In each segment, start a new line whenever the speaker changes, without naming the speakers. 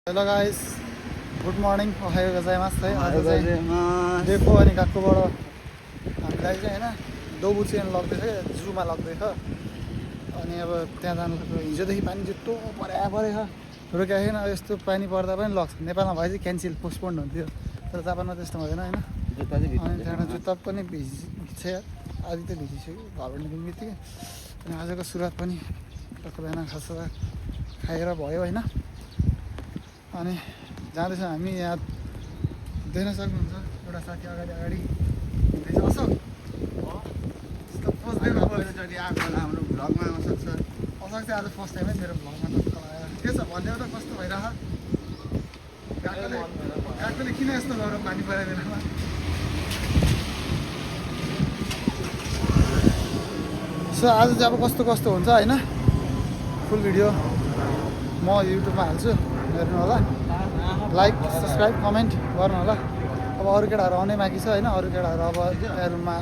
Hello guys good morning ओहायो गोजाइमास है आज चाहिँ देखो अनि काकोबाट हामीलाई चाहिँ होइन दोबुचेन लग्दैछ जूमा लग्दैछ अनि अब त्यहाँ जानु हिजोदेखि पानी जुत्तो परेछ रोकेको छैन यस्तो पानी पर्दा पनि लग्छ नेपालमा भए चाहिँ क्यान्सिल पोस्टपोन्ड हुन्थ्यो तर जापानमा त्यस्तो हुँदैन होइन अनि त्यहाँबाट जुत्ता पनि भिज्छ आदि त भिजिसक्यो घरबाट निक्लिने बित्तिकै अनि आजको सुरुवात पनि टक्क बिहान खासा खाएर भयो होइन अनि जाँदैछौँ हामी यहाँ देख्न सक्नुहुन्छ एउटा साथी अगाडि हिँड्दैछ अशोक
हाम्रो भ्लगमा आउन सक्छ।
अशोक चाहिँ आज फर्स्ट टाइमै मेरो भ्लगमा टक्क लगाएर के छ भनिदेऊ त कस्तो भइरह गएकोले किन यस्तो गरेर पानी पराइदिएन सो आज चाहिँ अब कस्तो कस्तो हुन्छ होइन फुल भिडियो म युट्युबमा हाल्छु हेर्नु होला लाइक सब्सक्राइब कमेन्ट गर्नु होला अब अरू केटाहरू आउनै बाँकी छ होइन अरू केटाहरू अब त्यहाँ रुममा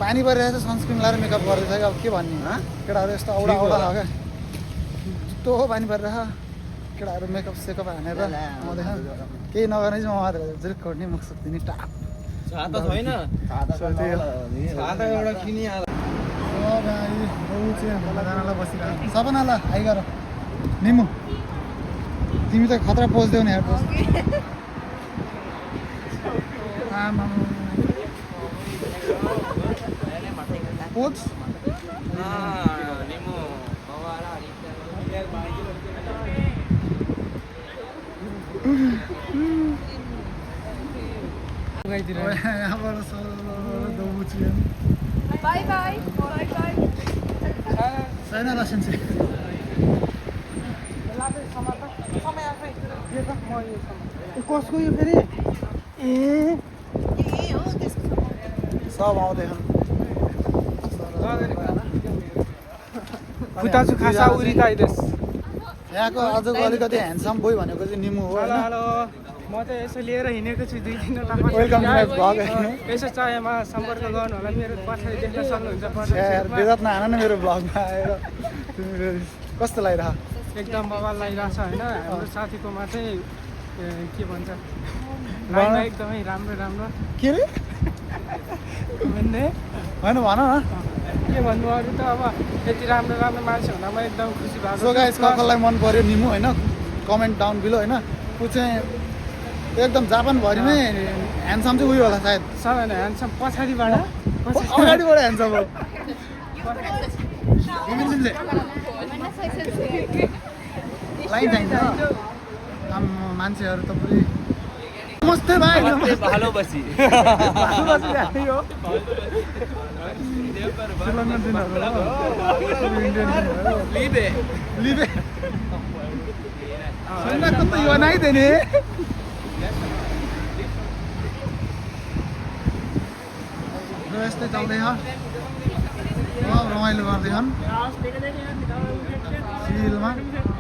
पानी परिरहेको छ सनस्क्रिन लगाएर मेकअप गर्दैछ कि अब के भन्ने केटाहरू यस्तो औडा छ क्या जुत्तो पानी परिरहेको केटाहरू मेकअप सेकअप हानेर आउँदैछ केही नगर्ने चाहिँ म मात्र जुरुक्क उठ्ने मुख सुक्दिने टाप बसिरहेको सबनालाई आइगर निमु तिमी त खतरा पोज देऊ नि यार pose pose
by by by by
छैन लसेन्स कसको यो फेरि ए सब आउँदैछन्
खुट्टाछु खासा उरिँदैछ
यहाँको आजको अलिकति ह्यान्डसम बोय भनेको चाहिँ निमु हो
हेलो हेलो म चाहिँ यसो लिएर हिँडेको छु 2 दिन
वेलकम टु माई भ्लग
यसो चाहेमा सम्पर्क गर्नु होला मेरो पछाडि देख्न सक्नुहुन्छ
यार बेजत नहान न मेरो भ्लगमा आएर तिमी कस्तो लागिरह
एकदम बवाल लागिरहेको छ होइन हाम्रो साथीकोमा चाहिँ के भन्छ लाइनमा एकदमै राम्रो राम्रो
के रे
भन्ने
होइन भन न
के भन्नु अरू त अब यति राम्रो राम्रो मान्छे हुँदा म एकदम खुसी भएको
सो गाइस कसलाई मन पर्यो निमु होइन कमेन्ट डाउन बिलो होइन ऊ चाहिँ एकदम जापानभरिमै ह्यान्डसम चाहिँ उयो होला सायद
सबैजना ह्यान्डसम पछाडिबाट
अगाडिबाट ह्यान्डसम हो लाइन चाहिन्छ मान्छेहरू त पुरै नमस्ते भाइ
भालो बसी
लिबे त यो नाइदिने यस्तै चल्दैछ रमाइलो गर्दैछन् सिलमा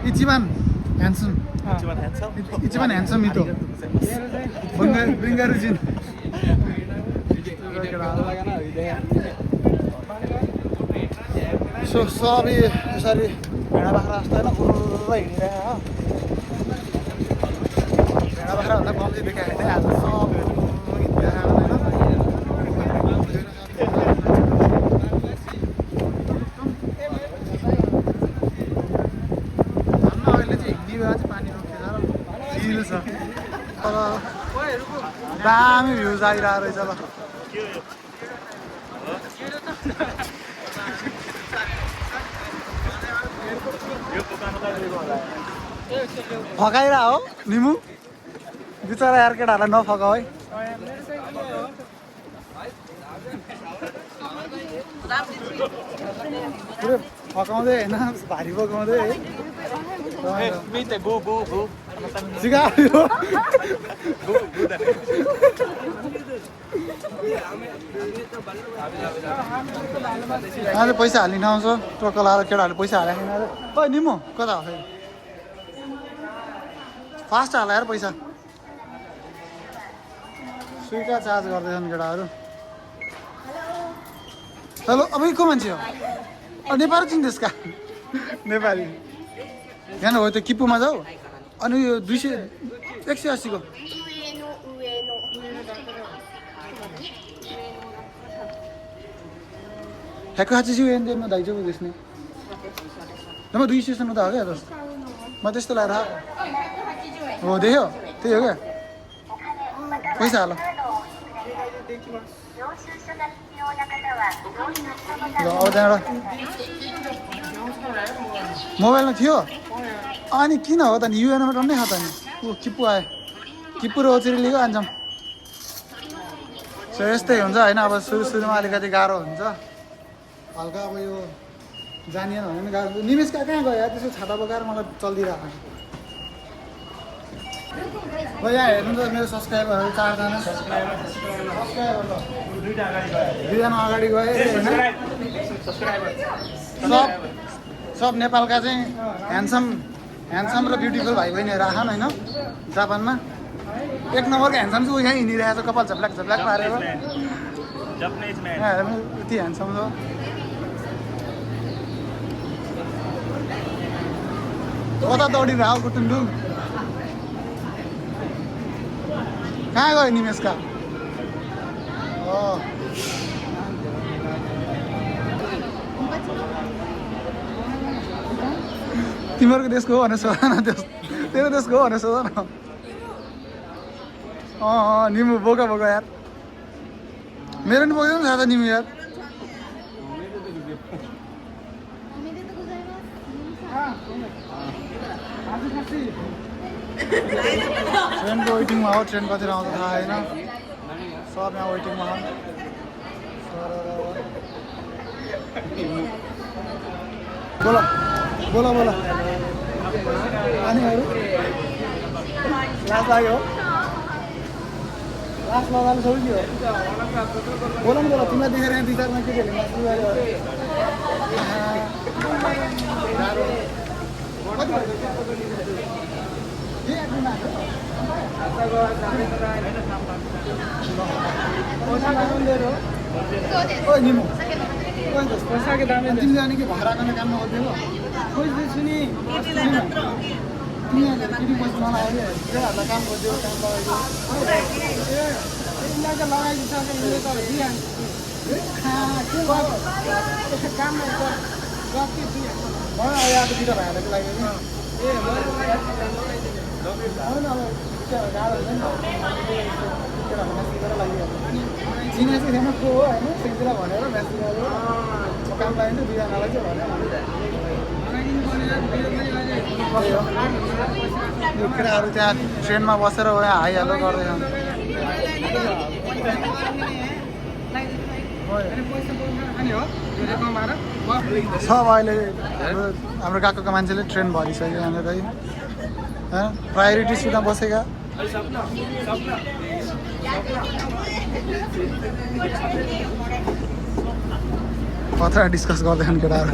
इचिबान ह्यान्डसम इतो ब्रिङ्गारुजिन सो सबै यसरी भेडा बाख्रा जस्तो होइन पुरै हिँडिरहेको भेडा बाख्राभन्दा कम्ती देखाएको होइन आज सब हिँडिरहेको दामी भ्युज आइरहेको रहेछ ल फकाइरह हो निमु बिचरा यार केटाहरूलाई नफकाऊ है पुरै फकाउँदै होइन भारी पकाउँदै है सिकायो आज पैसा हाल्ने ठाउँ छ टक्क लाएर केटाहरूले पैसा हालेको छैन ओ निमु कता हो फेरि फास्ट हाल यार पैसा स्विटा चार्ज गर्दैछन् केटाहरू हेलो अब को मान्छे हो नेपाली चिन्दैछ का नेपाली यहाँ हो त्यो किपुमा जाऊ अनि यो 200 180 को 180円でも大丈夫ですね。でも200円のだけやと。またしてらら。おでよ。てよが。पैसा हाल ल अब त्यहाँबाट मोबाइलमा थियो अनि किन हो त नि युएनमा टन्नै खा त नि ऊ किप्पु आयो किप्पु र ओचेरी लिएको आन्छौँ सो यस्तै हुन्छ होइन अब सुरुमा अलिकति गाह्रो हुन्छ हल्का अब यो जानिएन भने पनि गाह्रो निमेश कहाँ गयो यार त्यसो छाता बोकाएर मलाई चल्दिरहेको ल यहाँ हेर्नु त मेरो सब्सक्राइबरहरू 4 जना सब्सक्राइबर दुईजना अगाडि गए सब नेपालका चाहिँ ह्यान्डसम र ब्युटिफुल भाइ बहिनीहरू आछन् होइन जापानमा एक नम्बरको ह्यान्डसम चाहिँ यहाँ हिँडिरहेको छ कपाल झप्लाक झप्लाक पारेर यति ह्यान्डसम छ कता दौडिरहेको कुटुन्डुङ कहाँ गयो निमेशका तिमीहरूको देशको हो भनेर सोध न तेरो देशको हो भनेर सोध न निमु बोका बोका यार मेरो नि बोक्दैन नि त निमु यार ट्रेनको वेटिङमा हो ट्रेन कतिर आउँछ थाहा होइन सब यहाँ वेटिङमा हो बोला बोला बोला अनि अरू लास लाग्यो लास लगाएर छोडिदियो बोला नि बोला तिमीलाई देखेर यहाँ 2-4 मा केटीहरूले मासु गऱ्यो तिमीले अनि के भाडा गर्ने काममा गरिदिएको खोज्दैछु नि तिमीहरूले केटी पैसा नलाग्यो त्यहीहरूलाई काम गरिदियो काम लगाइदियो यहाँ तिर भाइहरूको लागि चिने चाहिँ थिएन को हो होइन सिक्दिरा भनेर म्यासेज गरेर काम लाग्यो दुईजनालाई चाहिँ भनेर यो केटाहरू त्यहाँ ट्रेनमा बसेर यहाँ हाइहालो गर्दैछन् सब अहिले हाम्रो गएको मान्छेले ट्रेन भरिसक्यो यहाँनिर है प्रायोरिटी सिटमा बसेका कथा डिस्कस गर्दैछन् केटाहरू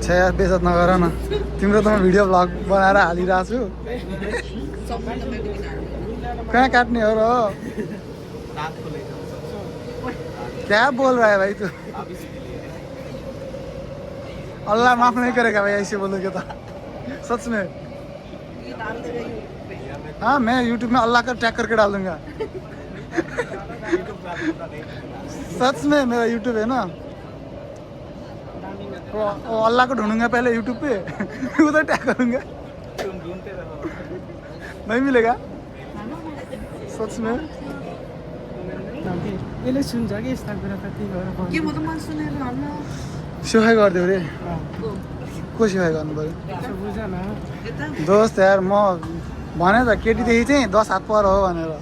छ्या बेचत नगर न तिम्रो त म भिडियो ब्लग बनाएर हालिरहेको छु कहाँ काट्ने हो र क्या बोल रहा है भाई तू अल्लाह माफ नहीं करेगा भाई ऐसे बोलोगे तो सच में हाँ मैं यूट्यूब में अल्लाह का टैग करके डाल दूंगा सच में मेरा यूट्यूब है ना वो अल्लाह को ढूंढूंगा पहले यूट्यूब पे उधर टैग करूंगा नहीं मिलेगा सच में
यसले सुन्छ कि यस्ता कुरा त त्यही भएर
के म त मन सुनेर हल्ला
सेवाई गरिदियो रे को सेवाई गर्नु पऱ्यो
बुझ न
दोस्त यार म भने त केटीदेखि चाहिँ 10 हात पर हो भनेर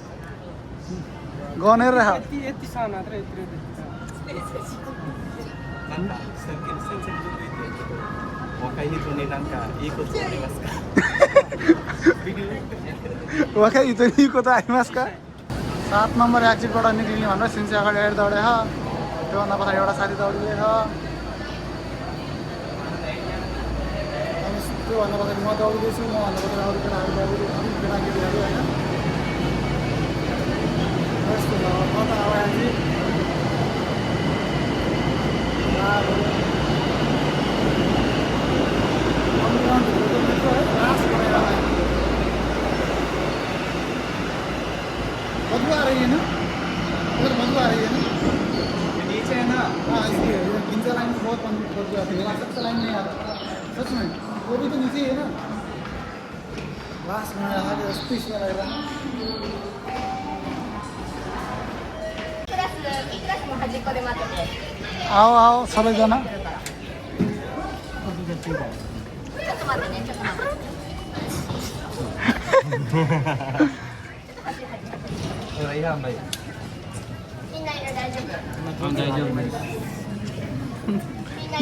गनेर राख
यति सानो मात्र यत्रो वाखै इतनीको त आइमास का 7 नम्बर एक्जिटबाट निक्लिने भनेर सिन्से अगाडि एड दौडे छ त्योभन्दा पछाडि एउटा साथी दौडिदिएछ अनि त्योभन्दा पछाडि म दौडिँदैछु मभन्दा पछाडि अरू केटाहरू दौडिँदैछन् केटाकेटीहरू होइन यस्तो छ कता अब एक्जिट
हाँ इसलिए ये गिंजा लाइन में बहुत पानी खोद गया था सबसे लाइन नहीं आता सच में वो भी तो नीचे है ना लास्ट में आया था स्पीच में लग रहा आओ आओ सबैजना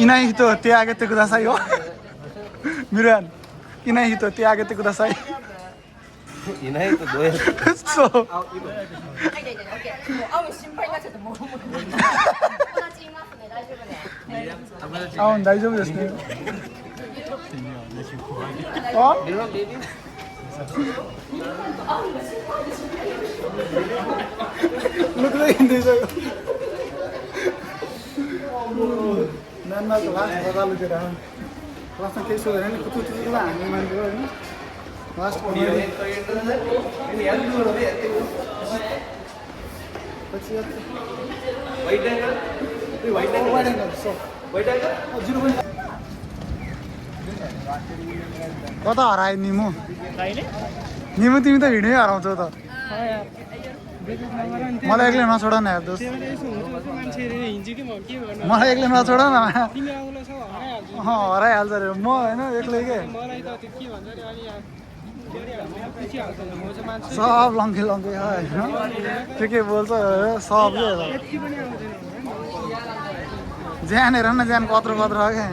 इनाई तो ते आगे ते कुदासाई हो मिरान इनाई तो ते आगे ते कुदासाई
이나이 또 뭐야?
so 아, 다이저브 됐네. 어? Look like this. Nana kelas bakal lucu dah. Kelasnya kayak sudah ini kutu-kutu lah, ini main dulu ini. Kelas komedi. Ini yang dulu ya. Kecil. Wide angle. Wide angle. So. Wide angle. 0. कता हरायो निमु निमु तिमी त हिँडै हराउँछौ त मलाई एक्लै नछोड न यार दोस्त मलाई एक्लै नछोड न हराइहाल्छ अरे म होइन एक्लै के सब लङ्के लङ्के होइन के बोल्छ सब के ज्यान हेर न ज्यान कत्रो कत्रो क्या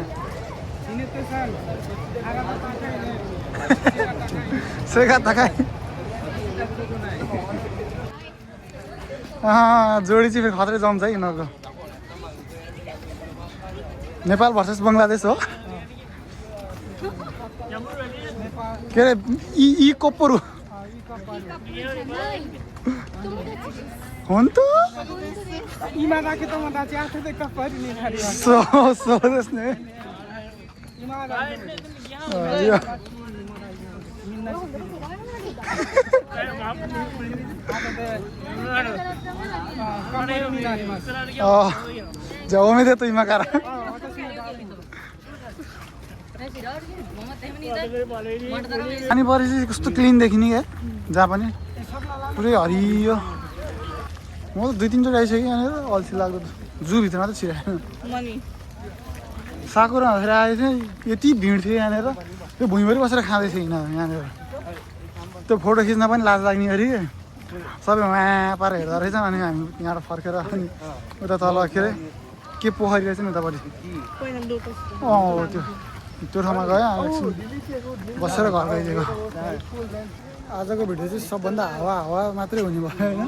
सेगा थकाइ जोडी चाहिँ फेरि खत्रै जम्छ है यिनीहरूको नेपाल भर्सेस बङ्गलादेश हो के अरे यी कोप्परु हुन् त सो त्यसले जाऊ दे तो इमा cara अनि परेपछि कस्तो क्लिन देखिने क्या जहाँ पनि पुरै हरियो म त 2-3 चोटि आइसकेँ यहाँनिर अल्छी लाग्दो जूभित्र मात्रै छिराएन साकुरा फेरि आएको थियो यति भिड थियो यहाँनिर त्यो भुइँभरि बसेर खाँदै थियो यहाँनिर त्यो फोटो खिच्न पनि लाज लाग्ने गरी सबै वहाँ पारेर हेर्दो रहेछ अनि हामी यहाँबाट फर्केर अनि उता तल के अरे के पोखरी रहेछ नि उतापट्टि त्यो ठाउँमा गयो एकछिन बसेर घर गइदिएको आजको भिडियो चाहिँ सबभन्दा हावा मात्रै हुने भयो होइन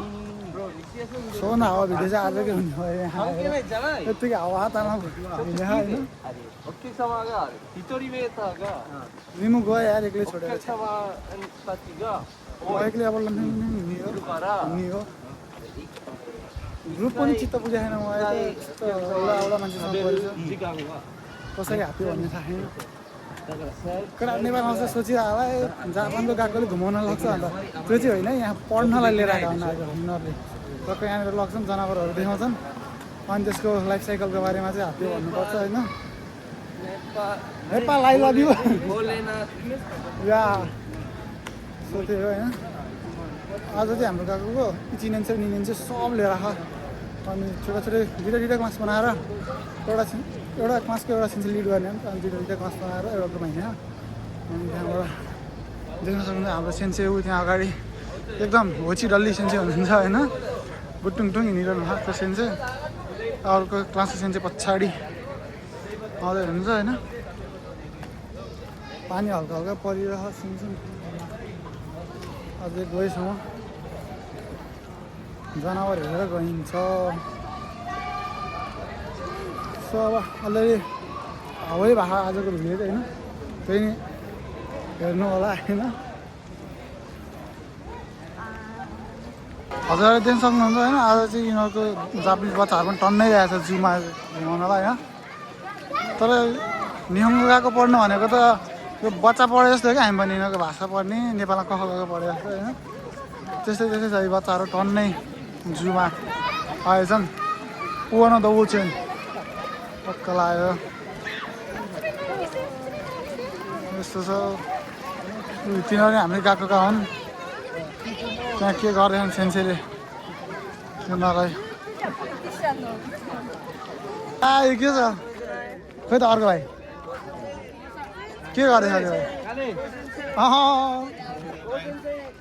सबभन्दा हावा भिडियो चाहिँ आजकै हुने भयो यहाँ यत्तिकै हावा तालमा हिँडेको होइन रिमु गयो यार एक्लै छोडेर एक्लै अब हिँड्ने हो ग्रुप पनि चित्त बुझाएन मलाई एउटा मान्छेसँग परेछ कसरी हात्यो भन्ने थाहा छैन कहाँ नेपालमा चाहिँ सोचिरहेको होला जापानको गएकोले घुमाउन लाग्छ अन्त त्यो चाहिँ होइन यहाँ पढ्नलाई लिएर आएको हुन आएको यिनीहरूले टक्क यहाँनिर लग्छन् जनावरहरू देखाउँछन् अनि त्यसको लाइफ साइकलको बारेमा चाहिँ हात्यो भन्नुपर्छ होइन Nepal I love you yeah so त्यही हो होइन आज चाहिँ हाम्रो गएको चिनिन्छ निनिन्छ सब लिएर आएको अनि छोटा छोटै दुईवटा क्लास बनाएर एउटा क्लासको एउटा सिन्सी लिड गर्ने अनि दुईवटा क्लास बनाएर एउटा ग्रुप होइन अनि त्यहाँबाट देख्न सक्नुहुन्छ हाम्रो सेन्से ऊ त्यहाँ अगाडि एकदम होची डल्ली सेन्से हुनुहुन्छ होइन बुटुङटुङ हिँडिरहनु भएको त्यो सेन्से अर्को क्लासको सेन्से पछाडि आउँदै हुनुहुन्छ होइन पानी हल्का हल्का परिरहेको सिन्सिङ अझै गएसम्म जनावर हेरेर गइन्छ सो अब अलरेडी हावै भएको आजको भिडियो चाहिँ होइन त्यही नै हेर्नु होला होइन हजुरहरूले देख्न सक्नुहुन्छ होइन आज चाहिँ यिनीहरूको जापानिज बच्चाहरू पनि टन्नै गएको छ जूमा घुमाउनलाई होइन तर निहङ्गो गएको पढ्नु भनेको त यो बच्चा पढे जस्तो हो क्या हामी पनि यिनीहरूको भाषा पढ्ने नेपालमा कख गएको पढे जस्तो होइन त्यस्तै छ बच्चाहरू टन्नै जूमा आएछन् पुगन द ओचेन पक्का लाग्यो यस्तो छ तिनीहरू हामीले गएको कहाँ हुन् त्यहाँ के गर्दैछन् सेन्सेले तिनीहरूलाई यो के छ खोइ त अर्को भाइ के गर्दैछ त्यो भाइ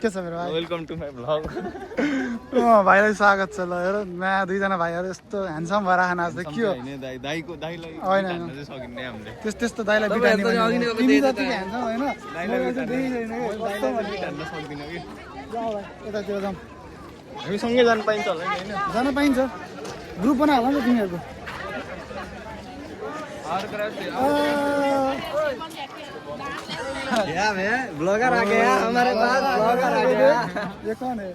के छ मेरो भाइ
वेलकम टु माई भ्लग
भाइलाई स्वागत छ ल हेर नयाँ दुईजना भाइहरू यस्तो ह्यान्डसम भएर आएन आज त के हो होइन त्यस्तो दाइलाई बिटार्ने तिमी जतिको ह्यान्डसम होइन यतातिर जाउँ
हामी सँगै जानु पाइन्छ होला नि होइन
जान पाइन्छ ग्रुप बना होला नि त तिमीहरूको
ब्लॉगर आ गया हमारे पास ब्लॉगर आ गया
ये कौन है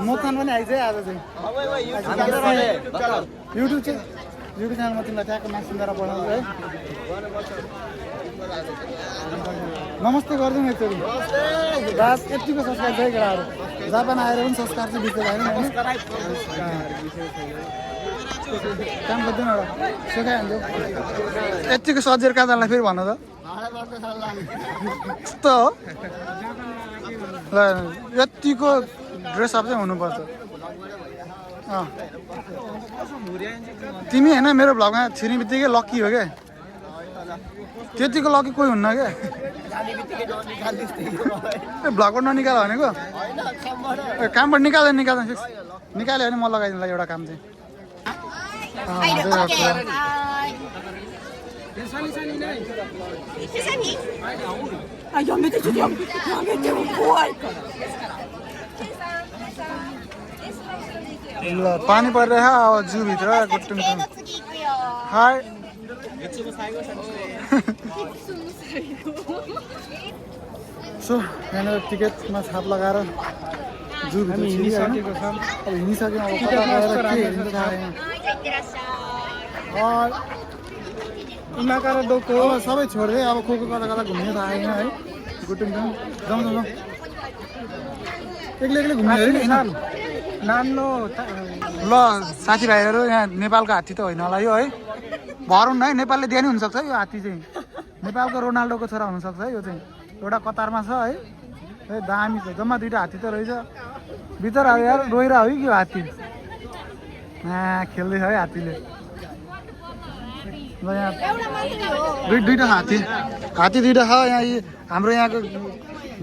मोखान पनि आइज है आज चाहिँ युट्युब च्यानलमा तिमीलाई त्यहाँको मान्छेद्वारा बनाउँछु है नमस्ते गरिदिउँ एकचोटि बास यतिको संस्कार चाहिँ केटाहरू जापान आएर पनि संस्कार चाहिँ बिर्सेर आएन होइन काम गर्दैन एउटा सोखाइहाल्थ्यो यतिको सजिएर कहाँ जानलाई फेरि भन्नु त यस्तो हो ल यतिको ड्रेसअप चाहिँ हुनुपर्छ तिमी होइन मेरो भ्लगमा छिर्ने बित्तिकै लक्की हो क्या त्यतिको लक्की कोही हुन्न क्या भ्लगबाट ननिकाल भनेको कामबाट निकाल्दैन निकाल्यो भने म लगाइदिउँला एउटा काम चाहिँ ल पानी परिरहेछ अब जूभित्र गुट्टुङ हाई सो यहाँनिर टिकटमा छाप लगाएर जूभित्र हिँडिसक्यौँ अब हिँडिसक्यौँ अब कता गएर के हेरिन्छ थाहा छैन सबै छोड्दै अब को कता कता घुम्ने थाहा छैन है गुटुङ जाउँ एक्लै घुम्ने अरे नाम्लो ल साथीभाइहरू यहाँ नेपालको हात्ती त होइन होला यो है भरुन् है नेपालले दिए नि हुनसक्छ यो हात्ती चाहिँ नेपालको रोनाल्डोको छोरा हुनसक्छ है यो चाहिँ एउटा कतारमा छ है दामी छ जम्मा दुईवटा हात्ती त रहेछ भित्र अब यार रोइरह हो कि हात्ती खेल्दैछ है हात्तीले ल यहाँ दुईवटा हात्ती दुईवटा छ यहाँ हाम्रो यहाँको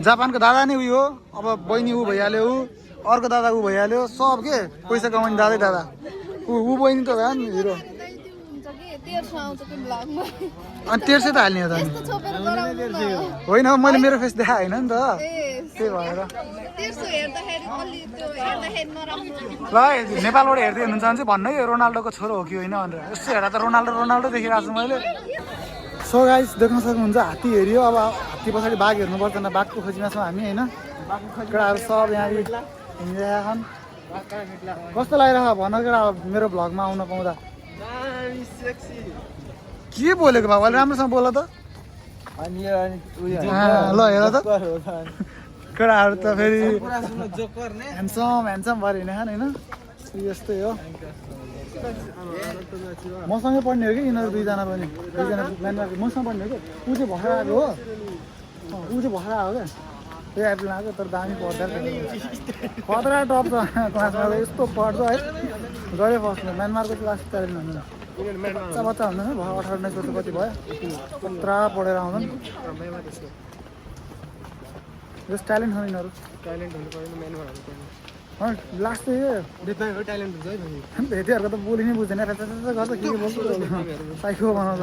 जापानको दादा नै उयो हो अब बहिनी ऊ भइहाल्यो ऊ अर्को दादा ऊ भइहाल्यो सब के पैसा कमाउने दादा ऊ बहिनी त भए नि हिरो अनि 1300 त हाल्ने हो त होइन मैले मेरो फेस देखाएँ होइन नि त त्यही भएर ल नेपालबाट हेर्दै हुनुहुन्छ भने चाहिँ भन्नु है रोनाल्डोको छोरो हो कि होइन भनेर यस्तो हेर्दा त रोनाल्डो देखिरहेको छु मैले सो गाइस देख्न सक्नुहुन्छ हात्ती हेऱ्यो अब हात्ती पछाडि बाघ हेर्नु पर्दैन बाघको खोजीमा छौँ हामी होइन केटाहरू सब यहाँ हिँडिरहेका छन् कस्तो लागिरहेको भन केटा मेरो भ्लगमा आउन पाउँदा के बोलेको बाबु अलि राम्रोसँग बोल त ल हेर त केटाहरू त फेरि ह्यान्डसम भएर हिँडेछन् होइन यस्तै हो मसँगै पढ्ने हो कि यिनीहरू दुईजना पनि मसँग पढ्ने हो कि ऊ चाहिँ भर्खर आएको हो ऊ चाहिँ भर्खर आएको क्या त्यही एप्रिल आएको तर दामी पढ्दा खतरा टप छ क्लासमा यस्तो पढ्छ है गयो फर्स्टमा म्यानमारको क्लास ट्यालेन्ट हुँदैन बच्चा हुँदैन भयो 18-19 वर्ष कति भयो खतरा पढेर आउँछन् जस ट्यालेन्ट छ यिनीहरू लास्ट चाहिँ भेटीहरूको त बोली नै बुझ्दैन गर्छ के बोल्छ साइको बनाउँछ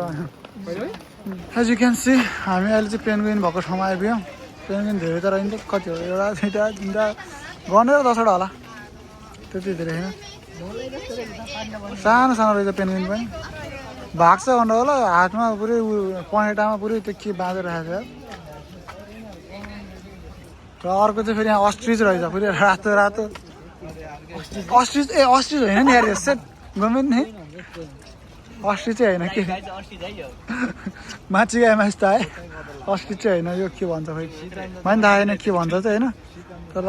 एज यु क्यान सी हामी अहिले चाहिँ पेन्गुइन भएको ठाउँमा आइपुग्यौँ पेन्गुइन धेरै त रहेन त कति हो एउटा दुईवटा तिनवटा गनेर 10वटा होला त्यति धेरै होइन सानो रहेछ पेन्गुइन पनि भाग्छ भन्दा होला हातमा पुरै पहेटामा पुरै त्यो के बाँधेर राखेको छ र अर्को चाहिँ फेरि यहाँ अस्ट्रिच रहेछ फेरि रातो अस्ट्रिच होइन नि यार सेट गमेन नि अस्ट्रिच चाहिँ होइन के माछी गाईमा यस्तो आयो अस्ट्रिच चाहिँ होइन यो के भन्छ खोइ मैले थाहा छैन के भन्छ चाहिँ होइन तर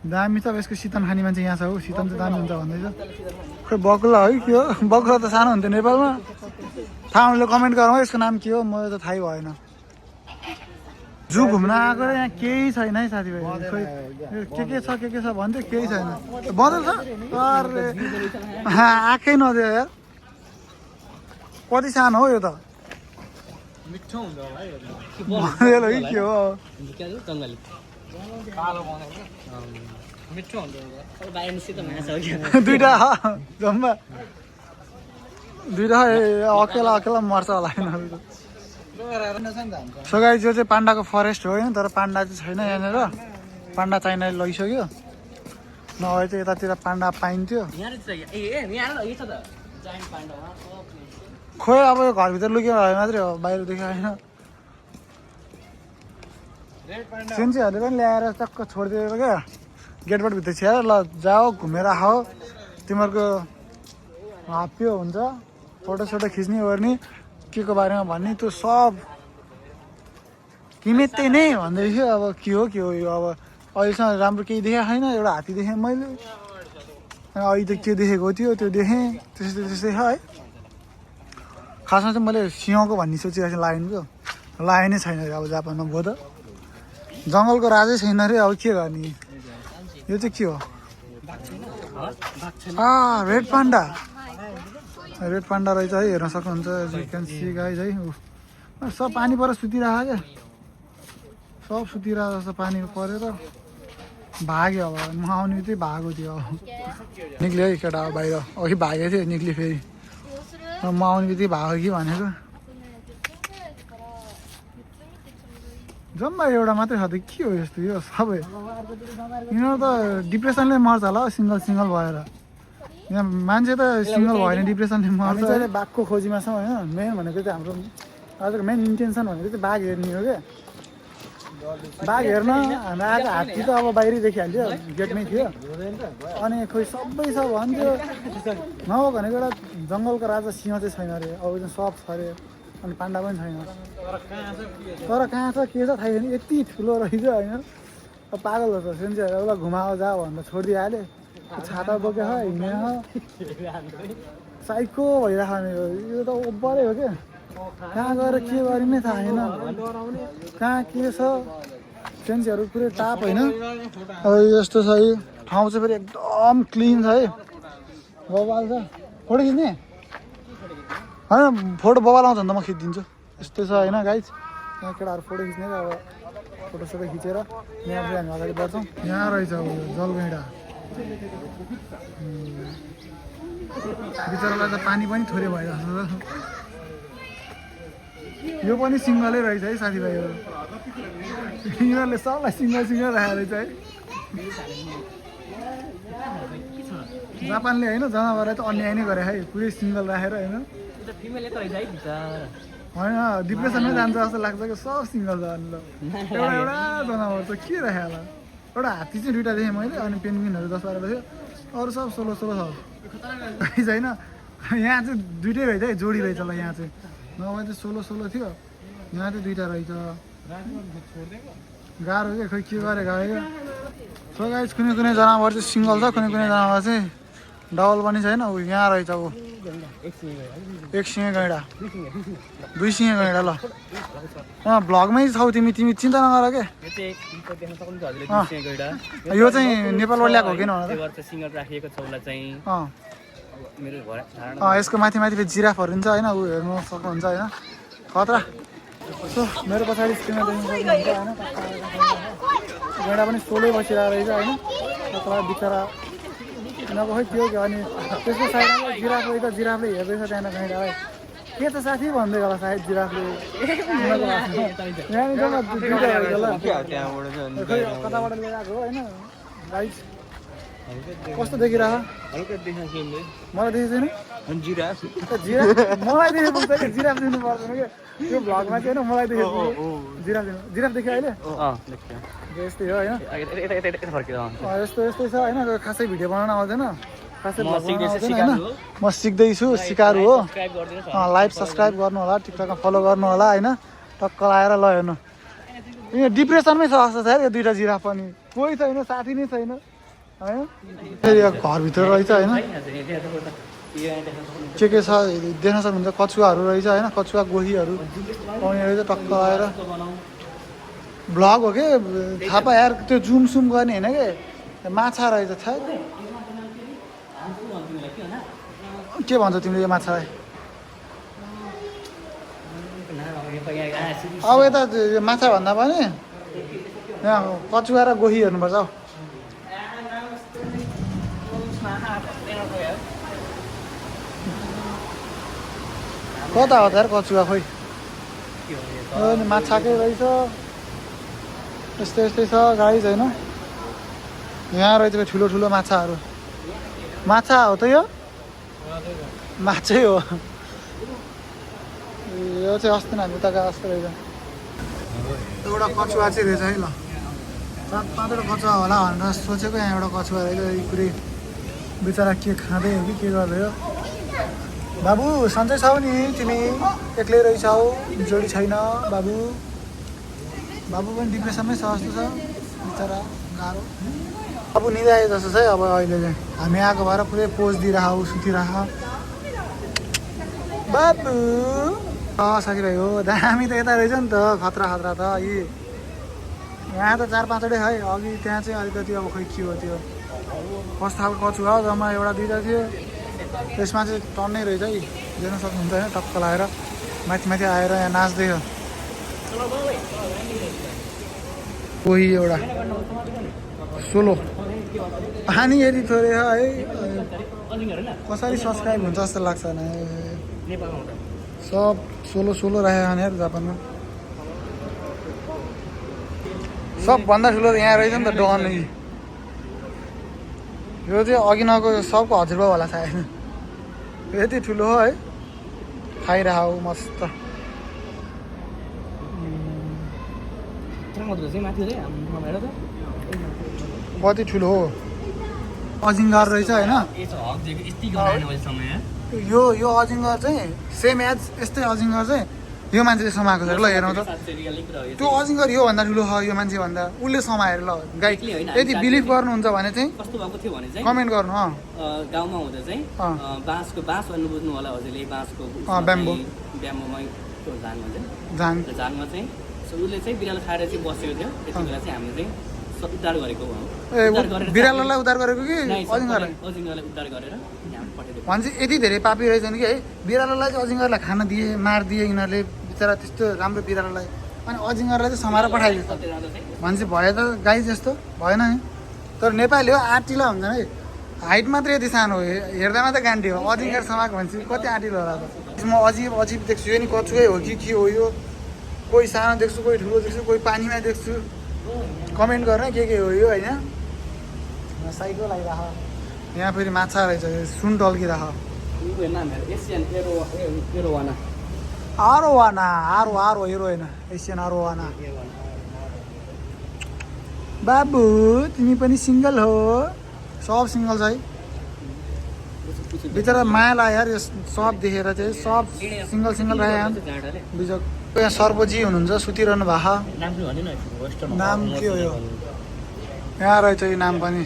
दामी छ अब यसको सितन खाने मान्छे यहाँ छ हो सितन चाहिँ दामी हुन्छ भन्दैछ खै बकुला है के हो बकुला त सानो हुन्थ्यो नेपालमा थाहा हुनेले कमेन्ट गरौँ यसको नाम के हो मलाई त थाहै भएन जू घुम्न आएको यहाँ केही छैन है साथीभाइ खोइ के छ भन्थ्यो केही छैन बदल छ अरे आँखै नदियो यार कति सानो हो यो त
मिठो हुन्छ होला है
बदल है के हो
जङ्गली कालो बनाएको मिठो हुन्छ होला बाहिर निस्कित माछा हो
दुइटा जम्मा दुइटा अकेला मर्छ होला होइन सो गाइस यो चाहिँ पाण्डाको फरेस्ट हो होइन तर पाण्डा चाहिँ छैन यहाँनिर पाण्डा चाइनाले लगिसक्यो नभए चाहिँ यतातिर पाण्डा पाइन्थ्यो खोइ अब यो घरभित्र लुक्यो भए मात्रै हो बाहिरदेखि होइन सेन्चीहरूले पनि ल्याएर टक्क छोडिदिएको क्या गेटबाट भित्र छिएर ल जाऊ घुमेर आऊ तिमीहरूको हाप्यो हुन्छ फोटोसोटो खिच्ने ओर्ने के को बारेमा भन्ने त्यो सब किमेत्तै नै भन्दै थियो अब के हो यो अब अहिलेसम्म राम्रो केही देखेको छैन एउटा हात्ती देखेँ मैले अहिले त के देखेको थियो त्यो देखेँ त्यस्तै छ है खासमा चाहिँ मैले सिंहको भन्ने सोचिरहेको थिएँ लायनको लायनै छैन अरे अब जापानमा भयो त जङ्गलको राजै छैन अरे अब के गर्ने यो चाहिँ के हो रेड पाण्डा रहेछ है हेर्न सक्नुहुन्छ यु क्यान सी गाइज है सब पानी परेर सुतिरहेको क्या सब सुतिरहेको जस्तो पानी परेर भाग्यो अब म आउने चाहिँ भागो थियो अब निक्ल्यो है केटा अब बाहिर अघि भागेको थियो निक्ल्यो फेरि म आउने बित्तिकै भागो कि भनेको जम्मा एउटा मात्रै छ त के हो यस्तो यो सबै यिनीहरू त डिप्रेसनले मर्छ होला सिङ्गल भएर यहाँ मान्छे त सिङ्गल भयो भने डिप्रेसनले मर्छ बाघको खोजीमा छौँ होइन मेन भनेको चाहिँ हाम्रो आजको मेन इन्टेन्सन भनेको चाहिँ बाघ हेर्ने हो क्या बाघ हेर्न हाम्रो आज हात्ती त अब बाहिरै देखिहाल्थ्यो गेटमै थियो अनि खोइ सबै छ भन्थ्यो नहो भनेको एउटा जङ्गलको राजा सिंह चाहिँ छैन अरे अब चाहिँ सब छ अरे अनि पाण्डा पनि छैन तर कहाँ छ के छ थाहा छैन यति ठुलो रहेछ होइन अब पागल छ सेन्चीहरू उसलाई घुमाओ जा भनेर छोडिदिइहाल्यो छाता बोकेर हिँडेर साइको भइरहेको यो त ओभरै हो क्या कहाँ गएर के गरिने थाहा छैन कहाँ के छ सेन्चीहरू पुरै टाप होइन अब यस्तो छ है ठाउँ चाहिँ फेरि एकदम क्लिन छ है बबाल छ फोटो खिच्ने होइन फोटो बबाल आउँछ भने त म खिचिदिन्छु यस्तो छ होइन गाइज यहाँ केटाहरू फोटो खिच्ने अब फोटोसोटो खिचेर यहाँ चाहिँ हामी अगाडि बढ्छौँ यहाँ रहेछ अब यो जलगैँडा बिचरालाई त पानी पनि थोरै भइरहेको छ यो पनि सिङ्गलै रहेछ है साथीभाइहरू यिनीहरूले सबलाई सिङ्गल राखेको रहेछ है जापानले होइन जनावरलाई त अन्याय नै गरे है पुरै सिङ्गल राखेर होइन होइन डिप्रेसनमै जान्छ जस्तो लाग्छ कि सब सिङ्गल छ अनि ल एउटा जनावर चाहिँ के राखेँ होला एउटा हात्ती चाहिँ दुइटा देखेँ मैले अनि पेन्गुइनहरू 10-12 थियो अरू सब 16 छ होइन यहाँ चाहिँ दुइटै रहेछ है जोडी रहेछ ल यहाँ चाहिँ नभए चाहिँ 16 थियो यहाँ चाहिँ दुइटा रहेछ गाह्रो क्या खोइ के गरेको है सो गाइस कुनै जनावर चाहिँ सिङ्गल छ कुनै जनावर चाहिँ डबल पनि छैन ऊ यहाँ रहेछ ऊ एक सिङे गैँडा दुई सिङे गैँडा ल भ्लगमै छौ तिमी चिन्ता नगर के यो चाहिँ नेपालबाट ल्याएको हो किन यसको माथि फेरि जिराफहरू हुन्छ होइन ऊ हेर्नु सक्नुहुन्छ होइन खतरा सो मेरो पछाडि स्क्रिनमा देख्नु सक्नुहुन्छ होइन गैँडा पनि सोलै बसिरहेको रहेछ होइन तल बिचरा यिनीहरूको खै त्यो अनि त्यसको साइडमा जिराफले हेर्दैछ त्यहाँनिर गैँडालाई के त साथी भन्दै होला सायद जिराफले कताबाट लिएर आएको होइन गाइस कस्तो देखिरह मलाई देखेको छैन मलाई देखेको जिराफ दिनु पर्दैन क्या त्यो भ्लगमा चाहिँ होइन मलाई देखेको जिराफ देख्यो अहिले यस्तै हो होइन यस्तै छ होइन खासै भिडियो बनाउन आउँदैन खासै भ्लग बनाउन आउँदैन होइन म सिक्दैछु सिकारु हो लाइक सब्सक्राइब गर्नु होला टिकटकमा फलो गर्नु होला होइन टक्क लाएर ल हेर्नु यो डिप्रेसनमै छ जस्तो छ यो दुइटा जिराफ पनि कोही छैन साथी नै छैन
होइन फेरि घरभित्र रहेछ होइन के छ देख्न सक्नुहुन्छ कछुवाहरू रहेछ होइन कछुवा गोहीहरू पाउने रहेछ टक्क आएर भ्लग हो कि थाहा पायो यार त्यो जुम सुम गर्ने होइन कि माछा रहेछ थाहा के भन्छ तिमीले यो माछालाई अब यता माछा भन्दा पनि यहाँ कछुवा र गोही हेर्नुपर्छ हौ कता हो त यार कछुवा खोइ अनि माछाकै रहेछ यस्तै यस्तै छ गाइज होइन यहाँ रहेछ ठुलो ठुलो माछाहरू माछा हो त यो माछै हो यो चाहिँ अस्ति हामी उता गएको जस्तो रहेछ एउटा कछुवा चाहिँ रहेछ है ल 7-8वटा कछुवा होला भनेर सोचेको यहाँ एउटा कछुवा रहेछ यो पुरै बिचरा के खाँदै हो कि के गर्दै हो बाबु सन्चै छौ नि तिमी एक्लै रहेछौ जोडी छैन बाबु बाबु पनि डिप्रेसनमै छ जस्तो छ बिचरा गाह्रो बाबु निदाए जस्तो छ है अब अहिले चाहिँ हामी आएको भएर पुरै पोज दिइरह सुतिरह बाबु साथीभाइ हो दामी त यता रहेछ नि त खतरा खतरा त यी यहाँ त 4-5वटै है अघि त्यहाँ चाहिँ अलिकति अब खै के हो त्यो कस्तो खालको कछुवा हो जम्मा एउटा दुईवटा थियो त्यसमा चाहिँ टन्नै रहेछ है देख्न सक्नुहुन्छ होइन टक्क लगाएर माथि माथि आएर यहाँ नाच्दै हो कोही एउटा सोलो पानी यदि थोरै है कसरी सब्सक्राइब हुन्छ जस्तो लाग्छ होइन सब सोलो राखेको छ यार जापानमा सबभन्दा ठुलो यहाँ रहेछ नि त डन यो चाहिँ अघि नगएको सबको हजुरबा होला सायद यति ठुलो हो है खाइरह मस्त कति ठुलो हो अजिङ्गर रहेछ होइन यो अजिङ्गर चाहिँ सेम एज यस्तै अजिङ्गर चाहिँ यो मान्छेले समाएको छ ल हेर्नु त त्यो अजिङ्गर योभन्दा ठुलो छ यो मान्छेभन्दा उसले समाएर ल गाई यदि बिलिभ गर्नुहुन्छ भने चाहिँ
कस्तो भएको थियो भने चाहिँ
कमेन्ट गर्नु
गाउँमा हुँदा चाहिँ बाँस भन्नु बुझ्नु होला हजुरले बाँसको
ब्याम्बो
ब्याम्बोमै झाङमा
झाङ
झाङमा चाहिँ उसले चाहिँ बिरालो खाएर चाहिँ बसेको थियो त्यति बेला चाहिँ हामीले चाहिँ उद्धार गरेको हो
बिरालोलाई उद्धार गरेको कि अजिङ्गरलाई
उद्धार गरेर पठाइदिएको
भन्छ यति धेरै पापी रहेछन् कि है बिरालोलाई चाहिँ अजिङ्गरलाई खान दिए मारिदिए यिनीहरूले बिचरा त्यस्तो राम्रो बिरालोलाई अनि अजिङ्गरलाई चाहिँ समाएर पठाइदिएछ भन्छ भयो त गाई जस्तो भएन है तर नेपाली हो आँटिला हुन्छ है हाइट मात्रै यति सानो हो हेर्दा मात्रै गान्डी हो अजिङ्गर समाएको भन्छ कति आँटिलो होला त म अजिब देख्छु यो नि कछुवै हो कि के हो यो कोही सानो देख्छु कोही ठुलो देख्छु कोही पानीमा देख्छु कमेन्ट गर्न के हो यो होइन साइको लागिरह यहाँ फेरि माछा रहेछ सुन टल्किरह आरोवाना आरो हेरो होइन एसियन आरोवाना बाबु तिमी पनि सिङ्गल हो सब सिङ्गल छ है बिचरा माया लाग्यो यार यो सब देखेर चाहिँ सब सिङ्गल रहे बिजक यहाँ सर्वजी हुनुहुन्छ सुतिरहनु भएको नाम के हो यो यहाँ रहेछ यो नाम पनि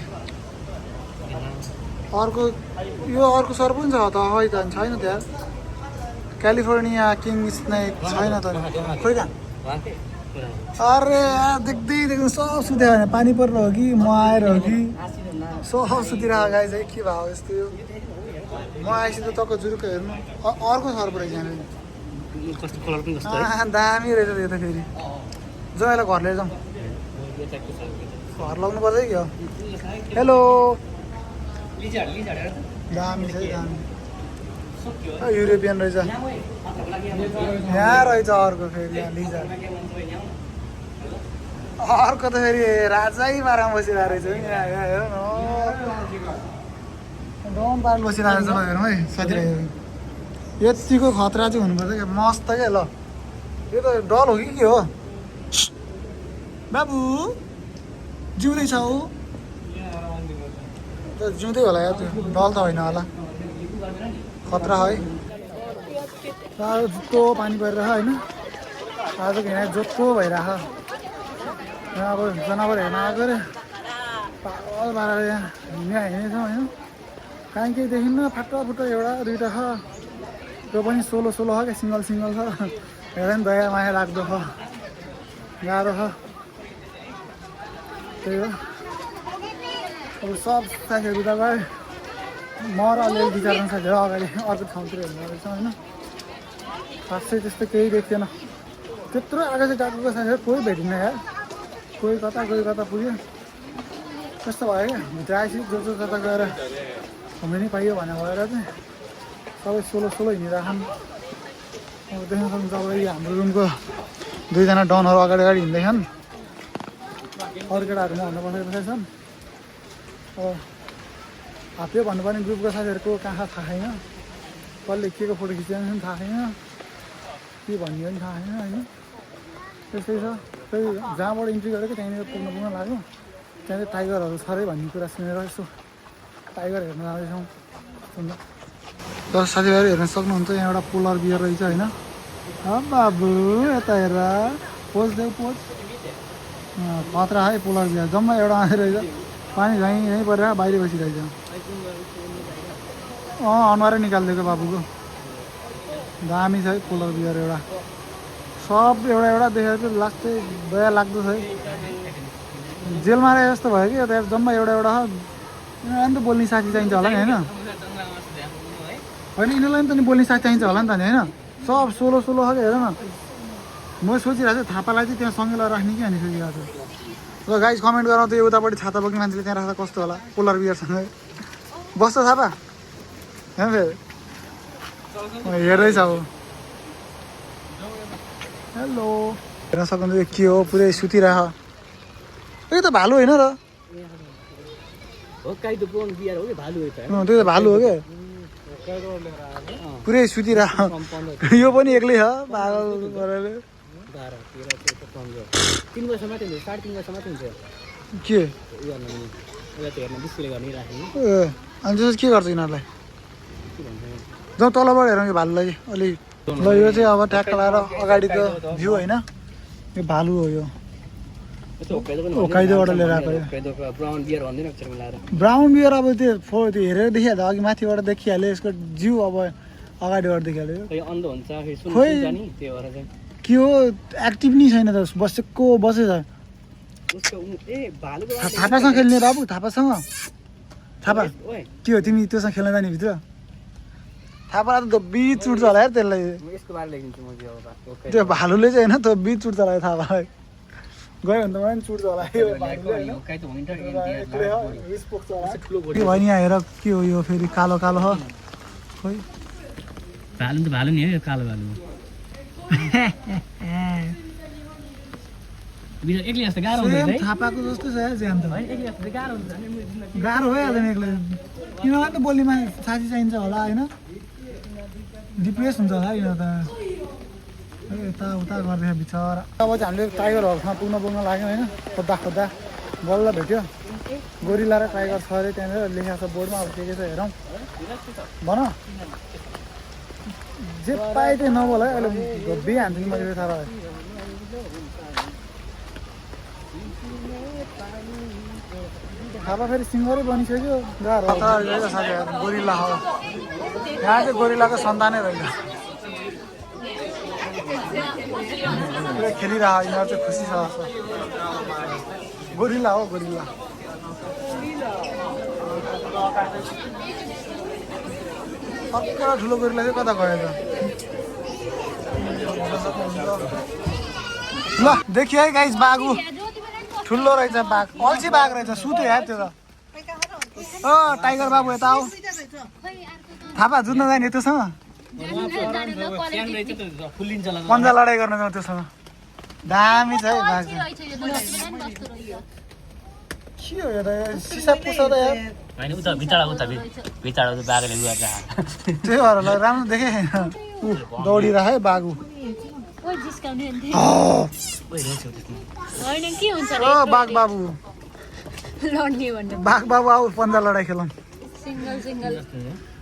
अर्को सर्प पनि छ त है त छैन त्यहाँ क्यालिफोर्निया किङ स्नेक छैन त खोइ त अरे देख्दै सब सुत्यो भने पानी पर्नु हो कि म आएर हो कि सब सुतिरहेको गाई चाहिँ के भयो यस्तो यो म आएपछि त टक्क जुरुक्क हेर्नु अर्को सर्प रहेछ यहाँ दामी रहेछ यो त फेरि जाउँ घर लिएर जाउँ घर लाउनु पर्छ कि हो हेलो दामी छ दामी युरोपियन रहेछ यहाँ रहेछ अर्को फेरि यहाँ लिजर अर्को त फेरि राजै पारामा बसिरहेको रहेछ यहाँ हेर्नु डम पारेर बसिरहेको छ हेरौँ है साथीभाइ यतिको खतरा चाहिँ हुनुपर्छ क्या मस्त क्या ल यो त डल हो कि के हो बाबु जिउँदैछौ त जिउँदै होला या त्यो डल त होइन होला खतरा है जोत्तो पानी परिरह होइन आजको यहाँ जोत्तो भइरह यहाँ अब जनावर हेर्न आएको अरे
पागल पारेर यहाँ हिँडेछौँ होइन कहीँ केही देखिन्न फाटो फुटो एउटा दुइटा छ त्यो पनि सोलो छ क्या सिङ्गल छ हेर नि दया माया लाग्दो छ गाह्रो छ त्यही हो अब सब साथीहरू त गए म र अलिअलि विचारमा साथीहरू अगाडि अर्को ठाउँतिर हेर्नु रहेछ होइन खासै त्यस्तो केही देख्थेन त्यत्रो आकाश गएको साथीहरू कोही भेटिन्न यार कोही कता पुग्यो त्यस्तो भयो क्या भित्र आएपछि जो कता गएर घुम्नु पाइयो भने भएर चाहिँ सबै सोलो हिँडिराखन् अब देख्न सक्नुहुन्छ अब यो हाम्रो रुमको दुईजना डनहरू अगाडि हिँड्दैछन् अरू केटाहरूमा भन्नु बसेछन् अब हाप्यो भन्नुपर्ने ग्रुपको साथीहरूको कहाँ थाहा छैन कसले के को फोटो खिचेको पनि थाहा छैन के भनियो पनि थाहा छैन होइन त्यस्तै छ त्यही जहाँबाट इन्ट्री गरेको त्यहाँनिर पुग्न लाग्यो त्यहाँ चाहिँ टाइगरहरू छ अरे भन्ने कुरा सुनेर यसो टाइगर हेर्न जाँदैछौँ दस साथीभाइहरू हेर्न सक्नुहुन्छ यहाँ एउटा पोलर बियर रहेछ होइन बाबु यता हेर पोज देऊ पोज खतरा है पोलर बियर जम्मा एउटा आएर रहेछ पानी झैँ यहीँ परेर बाहिर बसिरहेछ अनुहारै निकालिदिएको बाबुको दामी छ है पोलर बियर एउटा सब एउटा देखेर चाहिँ लास्टै दया लाग्दो छ है जेलमा आए जस्तो भयो कि यता जम्मा एउटा यिनीहरूलाई नि त बोल्ने साथी चाहिन्छ होला नि होइन यिनीहरूलाई नि त नि बोल्ने साथी चाहिन्छ होला नि त नि होइन सब सोलो छ हेर न म सोचिरहेको छु थापालाई चाहिँ त्यहाँ सँगै लगाएर राख्ने कि अनि सोचिरहेको छु ल गाइज कमेन्ट गराउँदा यो उतापट्टि छाता बोक्ने मान्छेले त्यहाँ राख्दा कस्तो होला पोलर बियरसँगै बस्छ थापा यहाँ फेरि हेर्दैछ अब हेलो हेर्न सक्नुहुन्छ यो के हो पुरै सुतिरह यो त भालु होइन र त्यो त भालु हो क्या पुरै सुतिरह यो पनि एक्लै छ पागल गरेर के अनि त्यसो के गर्छ यिनीहरूलाई जाउँ तलबाट हेरौँ यो भालुलाई अलि ल यो चाहिँ अब ट्याक्क लगाएर अगाडिको भ्यू होइन यो भालु हो यो ओकाइदोबाट लिएर आएको ब्राउन बियर अब त्यो हेरेर देखिहाल्यो अघि माथिबाट देखिहाल्यो यसको जिउ अब अगाडिबाट देखिहाल्यो खोइ के हो एक्टिभ नै छैन त बसेछ थापासँग खेल्ने बाबु थापासँग थापा के हो तिमी त्योसँग खेल्न जाने भित्र थापालाई त बिच उठ्छ होला यार त्यसलाई त्यो भालुले चाहिँ होइन त्यो बिच उठ्छ होला थापालाई गयो भने त मलाई पनि चुट्छ होला के भयो नि हेर के हो यो फेरि कालो कालो हो खोइ
भालु त भालु नि हो यो कालो भालु एक्लै जस्तो गाह्रो हुन्छ है
थापाको जस्तो छ ज्यान त
एक्लै जस्तो गाह्रो हुन्छ
गाह्रो भइहाल्छ नि एक्लै यिनीहरूलाई त बोलीमा साथी चाहिन्छ होला होइन डिप्रेस हुन्छ होला यिनीहरू त यताउता गर्दै बिचरा अब चाहिँ हामीले टाइगरहरूसँग पुग्न लाग्यो होइन खोज्दा बल्ल भेट्यो गोरिला र टाइगर छ अरे त्यहाँनिर लेखेको छ बोर्डमा अब के छ हेरौँ भन जे पाएँ त्यही नबोल है अहिले धोबी हान्छु नि मैले थाहा भयो थापा फेरि सिङ्गरै बनिसक्यो गाह्रो साथीहरू गोरिल्ला हो यहाँ चाहिँ गोरिल्लाको सन्तानै रहेछ पुरै खेलिरह यिनीहरू चाहिँ खुसी छ गोरिल्ला हो गोरिल्ला अर्को ठुलो गोरिल्ला चाहिँ कता गयो त ल देखियो है गाइस बाघु ठुलो रहेछ बाघ अल्छी बाघ रहेछ सुत्यो यार त्यो त टाइगर बाबु यता आऊ थापा जुत्न जाने त्योसँग पन्जा लडाइँ गर्न जाउँ त्योसँग दामी छ है बाघ के हो यो त सिसा पुछ त यार त्यही भएर ल राम्रो देखेँ दौडिरह है बाघु बाघ बाबु बाघ बाबु आऊ पन्जा लडाइँ खेलौँ
सिंगल सिंगल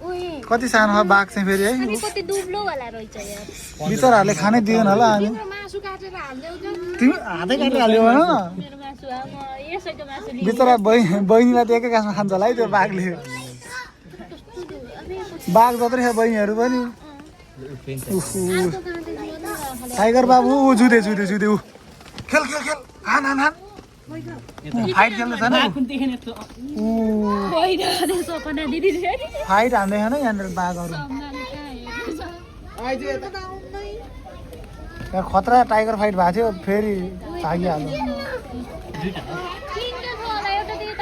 ओए
कति सानो हो बाघ चाहिँ फेरि है
अनि कति दुब्लो वाला रहेछ यार
बिचराहरूले खानै दिएन होला अनि
तिम्रो मासु काटेर हाल्देऊ त
तिमी हातै काटेर हाल्यो भन
मेरो मासु आ म यसैको मासु लिएर
बिचरा बहिनीलाई त एकै गाँसमा खान्छ होला है त्यो बाघले बाघ जत्रै छ बहिनीहरू पनि टाइगर बाबु ऊ जुधे जुधे जुधे ऊ खेल खेल खेल हान हान हान फाइट खेल्दैछ नि
होइन अरे सपना दिदी फेरि
फाइट हान्दैछ नि यहाँनिर बाघहरू यहाँ खतरा टाइगर फाइट भएको थियो फेरि भागिहाल्यो
तीनटा छ होला एउटा दिदी त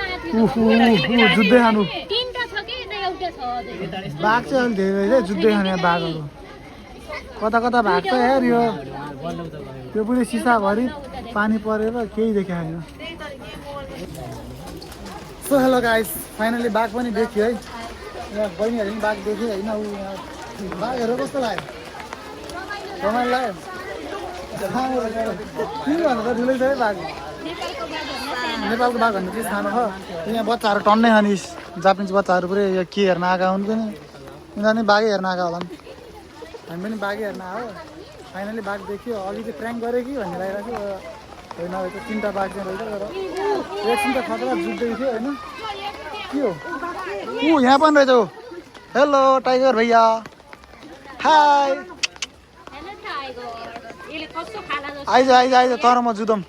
जुत्दै खानु
तीनटा छ कि एउटा छ अझै
बाघ चाहिँ अलिक धेरै है जुत्दै खाने बाघहरू कता कता भाग छ यार यो पनि सिसाभरि पानी परेर केही देखाएन सो हेलो गाइस फाइनली बाघ पनि देख्यो है यहाँ बहिनीहरू पनि बाघ देख्यो होइन ऊ यहाँ बाघहरू कस्तो लाग्यो रमाइलो लाग्यो के भन्नु त ठुलै छ है बाघ नेपालको बाघ भन्ने चाहिँ सानो छ यहाँ बच्चाहरू टन्नै छ नि जापानिज बच्चाहरू पुरै यो के हेर्न आएका हुन् पनि उनीहरू पनि बाघै हेर्न आएका होलान् हामी पनि बाघै हेर्न आयो फाइनली बाघ देख्यो अघि चाहिँ प्र्याङ्क गरेँ कि भन्ने लागिरहेको थियो होइन अब त्यो 3टा बाघ चाहिँ रहेछ तर एकछिन त खतरा जुत्दै थियो होइन के हो ऊ यहाँ पनि रहेछ ऊ हेलो टाइगर भैया हाई
हेलो टाइगर यसले कस्तो खाला जस्तो
आइज आइज आइज तर म जुधौँ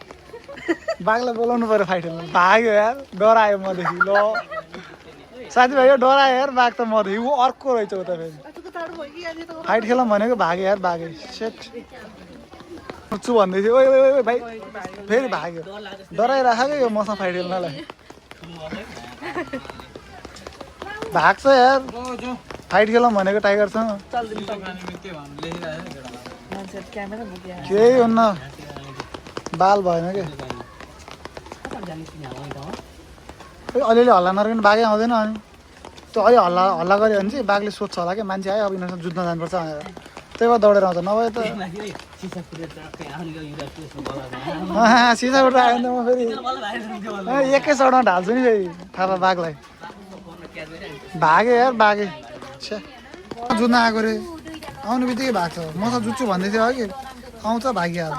बाघलाई बोलाउनु पऱ्यो फाइट खेल्नु भाग्यो यार डरायो मदेखि ल साथीभाइ यो डरायो यार बाघ त मदेखि ऊ अर्को रहेछ उता फेरि फाइट खेलौँ भनेको भाग्यो यार बाघै सेट छु भन्दै थियो ओइ ओइ ओइ भाइ फेरि भाग्यो डराइराखेको यो मसँग फाइट खेल्नलाई भाग्छ यार फाइट खेलौँ भनेको टाइगरसँग केही हुन्न बाल भएन क्या अलिअलि हल्ला नर्किने बाघै आउँदैन अनि त्यो अलि हल्ला हल्ला गऱ्यो भने चाहिँ बाघले सोध्छ होला क्या मान्छे आयो अब यिनीहरूसँग जुत्न जानुपर्छ भनेर त्यही भएर दौडेर आउँछ नभए त सिसा उठेर आयो भने त म फेरि एकै सडमा ढाल्छु नि फेरि थाहा बाघलाई भाग्यो यार बाघे छ्या जुत्न आएको रे आउने बित्तिकै भएको छ मसँग जुत्छु भन्दै थियो अघि आउँछ भागिहाल्छ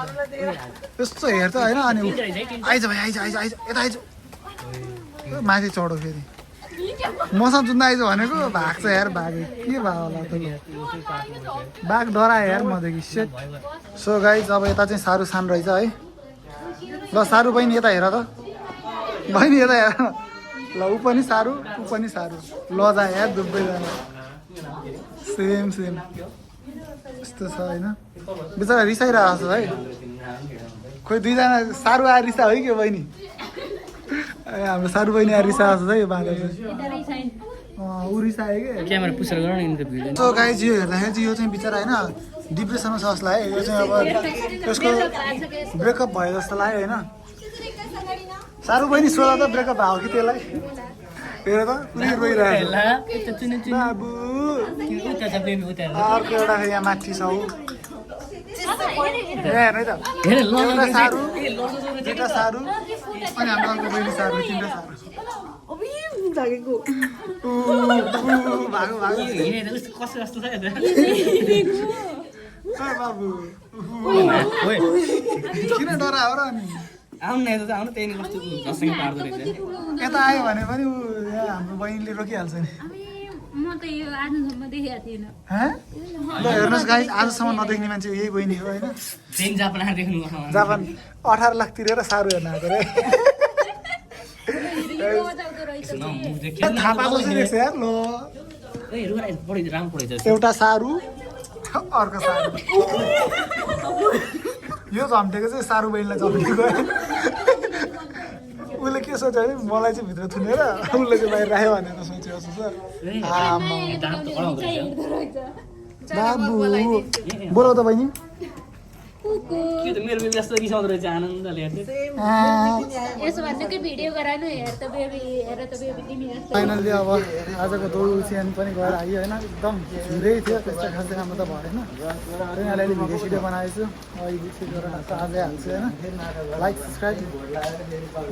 यस्तो हेर्छ होइन अनि आइज भाइ आइज आइज आइज यता आइज माथि चढो फेरि मसँग जुत्न आइज भनेको भाग्छ यार बाघे के भयो होला त बाघ डरायो यार मदेखि सेट सो गाइज अब यता चाहिँ सारू सान रहेछ है ल सारू बहिनी यता हेर त बहिनी यता हेर ल ऊ पनि सारू ऊ पनि सारू लजा यार दुबैजना सेम सेम यस्तो छ होइन बिचरा रिसाइरहेको छ है खोइ दुईजना सारू आएर रिसा है के बहिनी ए हाम्रो सारू बहिनी आएर रिसाएको छ है यो बाँदर चाहिँ ऊ रिसायो कि
क्यामेरा पुसेर गर न in the video
so guys यो हेर्दाखेरि चाहिँ यो चाहिँ बिचरा होइन डिप्रेसनमा छ जस्तो लाग्यो यो चाहिँ अब यसको ब्रेकअप भयो जस्तो लाग्यो होइन सारू बहिनी सोधा त ब्रेकअप भएको कि त्यसलाई हेर त पुरै रोइरहेको बाबु अर्को एउटा फेरि यहाँ माथि छ ऊ हेर्नु है त एउटा सारू दुईवटा सारू अनि हाम्रो अर्को बहिनी सारू 3टा सारू भागो भागो
कस्तो जस्तो छ
बाबु किन डरायो र अनि
आउनु न यता आउनु त्यही कस्तो झसङ पार्दो रहेछ
यता आयो भने पनि ऊ यहाँ हाम्रो बहिनीले रोकिहाल्छ नि
म त यो आजसम्म देखेको थिएन
ल हेर्नुहोस् गाइस आजसम्म नदेख्ने मान्छे यही बहिनी हो होइन
ट्रेन जापान आएर देख्नु
जापान 18 लाख तिरेर सारू हेर्न आएको रे थाहा पाएको चाहिँ देख्छ यार ल एउटा सारू अर्को सारू यो झम्टेको चाहिँ सारू बहिनीलाई झम्टेको उसले के सोच्यो भने मलाई चाहिँ भित्र थुनेर उसले चाहिँ बाहिर राख्यो भनेर सोच्यो बाबु बोलाउ त बहिनी
के त मेरो बेबी जस्तो रिसाउँदो रहेछ आनन्दले
यसो भन्नु कि भिडियो गराउनु हेर त बेबी हेर त बेबी तिमी जस्तो
फाइनल्ली अब आजको दौड उसियान पनि गएर आयो होइन एकदम धेरै थियो त्यस्तो खासै राम्रो त भएन यहाँले अहिले भिडियो सिडियो बनाएछु अब एडिट गरेर आजै हाल्छु होइन लाइक सब्सक्राइब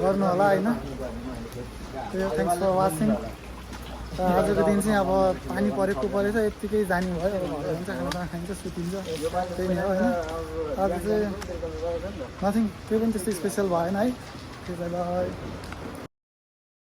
गर्नु होला होइन थ्याङ्क्स फर वाचिङ
आजको दिन चाहिँ अब पानी परेको परेछ यत्तिकै जाने भयो अब घर जान्छ खाना खाइन्छ सुतिन्छ त्यही नै हो होइन आज चाहिँ नथिङ केही पनि त्यस्तो स्पेसल भएन है त्यही भएर